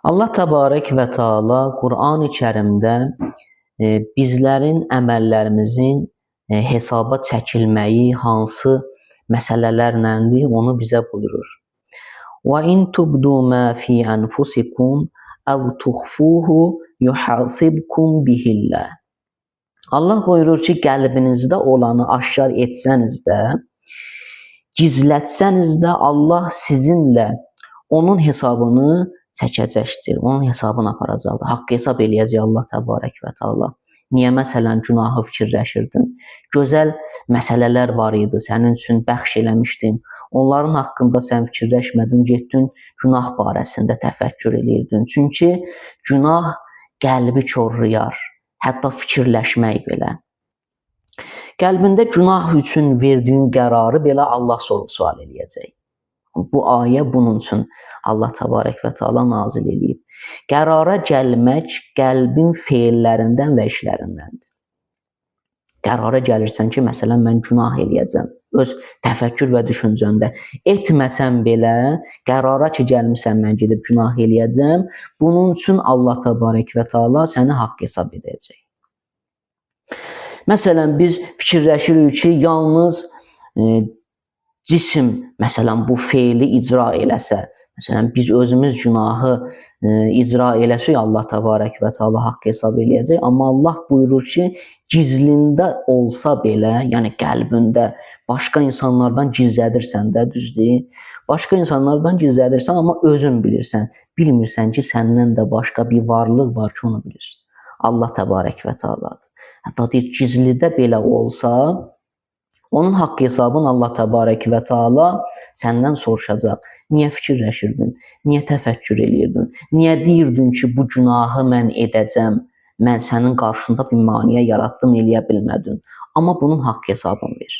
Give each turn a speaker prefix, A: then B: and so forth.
A: Allah Təbarək və Teala Qur'an-ı Kərimdə bizlərin əməllərimizin hesaba çəkilməyi hansı məsələlərləndir, onu bizə buyurur. Və in tubdu ma fi anfusikum əv tuxfuhu yuhasibkum bihillah. Allah buyurur ki, qəlbinizdə olanı aşkar etsəniz də, gizlətsəniz də Allah sizinlə onun hesabını çəkəcəkdir. Onun hesabını aparacaqdır. Haqq hesab eləyəcək Allah Təbarək və Teala. Niyə məsələn günahı fikirləşirdin? Gözəl məsələlər var idi, sənin üçün bəxş eləmişdim. Onların haqqında sən fikirləşmədin, getdin günah barəsində təfəkkür eləyirdin. Çünki günah qəlbi korlayar, hətta fikirləşmək belə. Qəlbində günah üçün verdiyin qərarı belə Allah sorğu-sual eləyəcək. Bu ayə bunun üçün Allah Təbarək və Teala nazil eləyib. Qərara gəlmək qəlbin feillərindən və işlərindəndir. Qərara gəlirsən ki, məsələn mən günah eləyəcəm. Öz təfəkkür və düşüncəndə etməsən belə qərara ki gəlmisən mən gedib günah eləyəcəm. Bunun üçün Allah Təbarək və Teala səni haqq hesab edəcək. Məsələn biz fikirləşirik ki, yalnız cisim məsələn bu feili icra eləsə, məsələn biz özümüz günahı icra eləsək Allah Təbarək və Teala haqq hesab eləyəcək, amma Allah buyurur ki, gizlində olsa belə, yəni qəlbində başqa insanlardan gizlədirsən də, düzdür? Başqa insanlardan gizlədirsən, amma özün bilirsən. Bilmirsən ki, səndən də başqa bir varlıq var ki, onu bilir. Allah Təbarək və Tealadır. Hətta deyir, gizlidə belə olsa, onun haqq hesabını Allah Təbarək və Teala səndən soruşacaq. Niyə fikirləşirdin? Niyə təfəkkür eləyirdin? Niyə deyirdin ki, bu günahı mən edəcəm? Mən sənin qarşında bir maneə yaratdım, eləyə bilmədin. Amma bunun haqq hesabını ver.